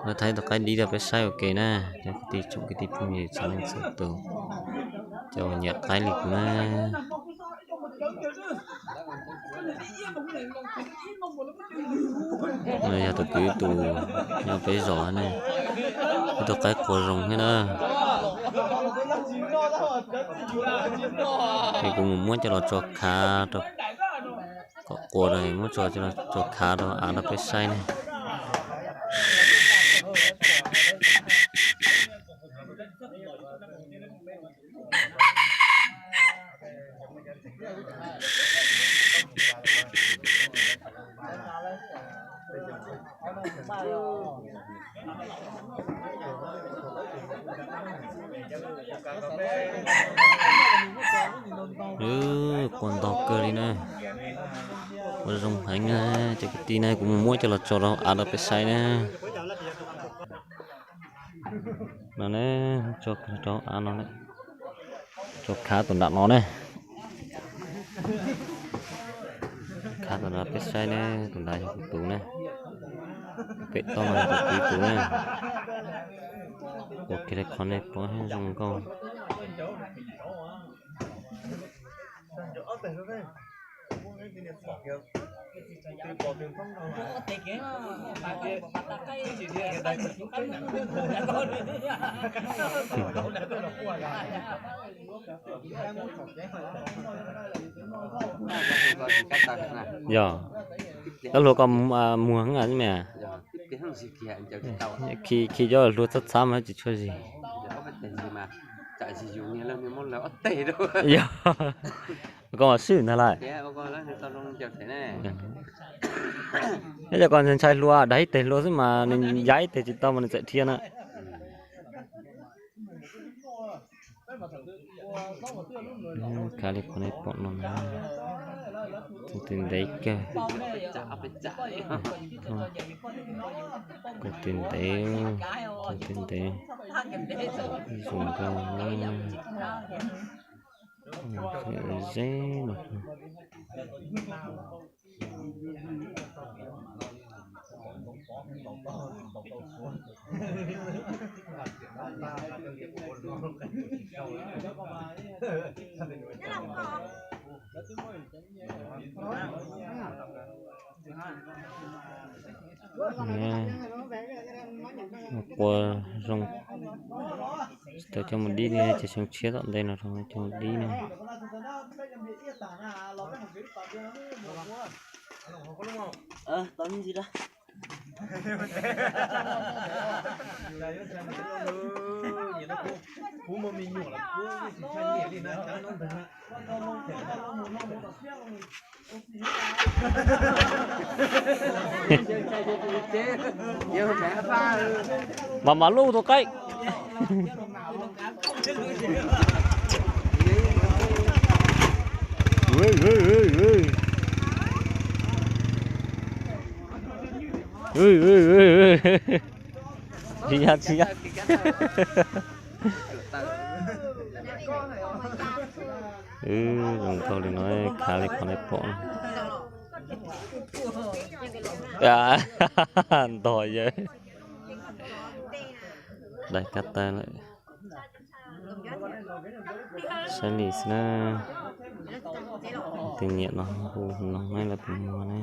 Los thaij tus qaib dib rau peb saib ua ke na, cov kwv tij tsoom kwv tij phooj ywg txhua leej txhua tus, cov uas nyiam qaib li kuv na. No yog tus kwv tus nyob peb zos ne, ib tug qaib qua zoo thiab na. Ces kuv mus muab coj los tso khav rau, kom qua rau muab tso, tso khav rau av rau peb saib ne. Qua ntog kawg li na. Qua zoo heev na. Cov kwv tij na, kuv mus muab coj los tso rau av rau peb saib na. No ne, tso rau av no, tso khav tus nram no ne. Khav tus nram peb saib ne, tus nram yog kuv tus ne. Pem toj no yog tus kwv tus ne. Ua kiag li qhov nej pom zoo nkauj. Yog, koj hluas koj muag heev me. Khi, khi cov hluas txhob txhab mas tsis tshua zis. Yog, koj mas swb ntag lauj. Yog koj ntshai ntshai hlua, dag ib teg hlua xwb mas nws ya ib teg tsis tau mas nws txawm dhia na. Khav li qhov nej pom no, tus ntev kawg. Tus ntev, tus ntev, zoo nkauj, zeb no. Qua zoo, tsis tau coj mus dib li, ces xyoo tshiab tom ntej no rau coj mus dib ne. Mas mas lub tus qaib. Tsis yog, tsis yog. Zoo nkauj li no, khav li qhov nej pom. Ntog yawg. Daig kab tag lawm. Saib li xwb na. Tus nyiam no hu no na, los tus muag na.